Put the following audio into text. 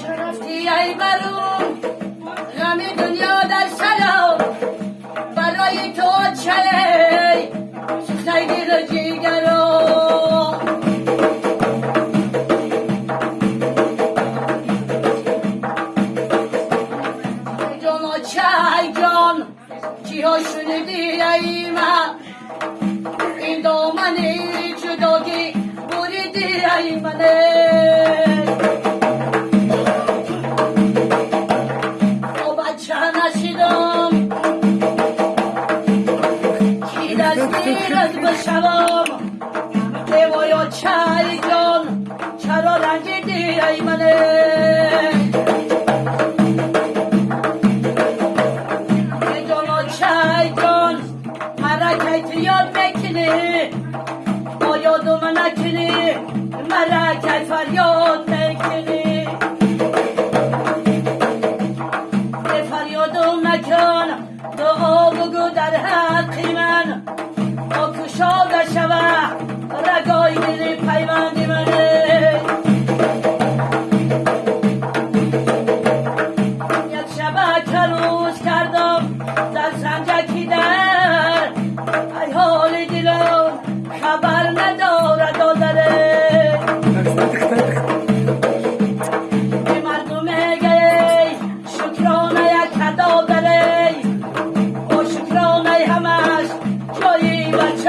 Чарафти ай барум ғами дунё дар сарам барои ту чай сӯхтаи дилу ҷигарам. Ҷоно чай ҷон, чиҳо шунидӣ ай ман, ин домани ҷудогӣ буридӣ ай мане. Бача нашидам ки дастгират бишавам, девоё чай ҷон, чаро ранҷидӣ ай мане? Ҷоно чай ҷон, мара кай ту ёд мекунӣ, мо ёдум накунӣ, мара кай фарёд мекунӣ? Фарёдум накун, дуо бугӯ дар ҳаққи ман, то кушода шава рагои дили пайванди мане. Як шаба карӯз кардам дар санҷаки дар, ай ҳоли дилам хабар надорад додаре. Мардум мегӯй шукрона як кадо дарей, о шукронаи ҳамаш ҷои бача.